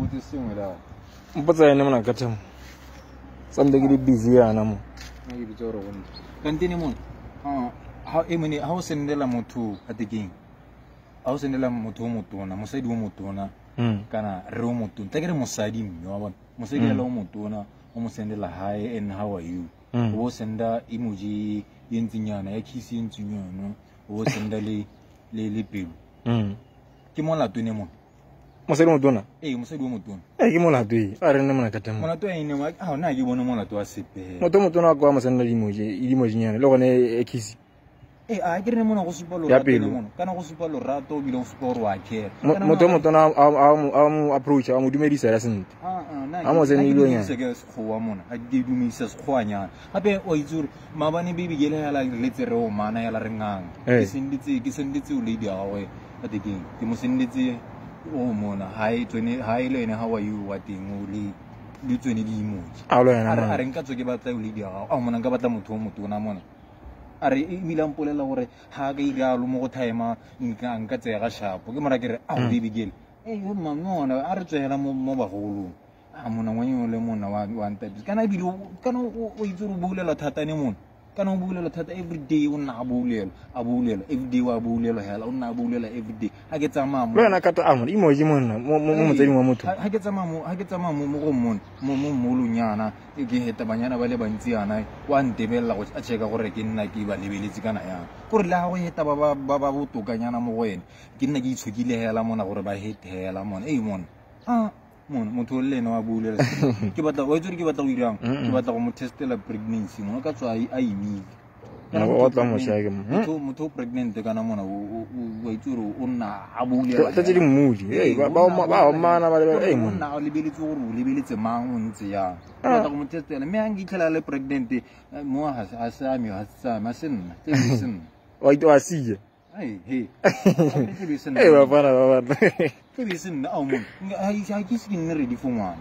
botse sengwe la. Mpotsa ene mona ka thamo. Sambe ke le busy yana mo. Nna ke bitsa gore go ntle. Kantene mona. Ha e mone ha o sendela motho a tekeng. Ha o sendela motho o motona, mosadi o motona kana re o motona. Tla ke re mosadi mme wa bona. Mosadi le o motona o mo sendela hi and how are you. O bo senda emoji e ntseng yana ya kiss e ntseng yana. O bo senda le le le pelo. Ke molato ne mona. Mosadi o motona? Ee, mosadi o motona. Ee, ke molato e. A re nne mona ka temo. Molato ene wa a nna ke bone molato wa sepe. Motho o motona kwa mo senda emoji, emoji nyana le gone e kiss. Ee, a ke re mona go supa lorato ne mona. Kana go supa lorato o bile go supa gore wa care. Motho o motona a mo approach, a mo dumedisa ya sentle. A mo sende dilo nyana. Ke sekgowa mona, a ke dumedisa sekgowa nyana. Gape o itse gore maabane baby ke le hela re letse re o mana hela re ngang. Ke senditse o lady ya gagwe a tekeng. Ke mo senditse o mona hi tsone hi le ene how are you wa teng o le le tsone di emoji. A lo ena. A re nka tswe ke batla o lady ya gago. A mona nka batla motho o motona mona. A re ebile a mpolelela gore ha ka iralo mo go time nka tsega shapo. Ke mora ke re a baby girl. Eh mama a re tswela mo bagolong. A mona ngwane le mona wa ntate. Kana ebile kana o itse gore o boulela thata ne mona. Kana o boulela thata every day o nna a boulela every day wa boulela hela o nna a boulela every day. Ha ke tsamaya mo. Le wena kata a mona emoji mona mo motsadi wa motho. Ha ke tsamaya mo go mona mo molong yana ke heta banyana ba le bantsi yana wa ntebella go a checka gore ke nna ke ba lebeletse kana yang. Gore le ha go heta ba ba botokanyana mo go ene ke nna ke itshokile hela mona gore ba hete hela mona. Ei mona. Ah mona motho le ene wa boulela. Ke batla o itse ke batla go irang. Ke batla go mo testela pregnancy mona ka tswa a imile. O tla mo shaka mo. Motho pregnant kana mona o itse gore o nna a boulela. Tla tse di mmudi. Ei ba mana ba le ei mona. Nna o lebeletse gore o lebeletse mang o ntse yang. Ke batla go mo testela mme a nkitlhela le pregnant mo ha se ame ha se nna. Tse di se nna. Wa itse wa siya. Ai he. Ei ba bana ba bana. Ke be se nna a mona. Ha ke se ke nne ready for ngwana.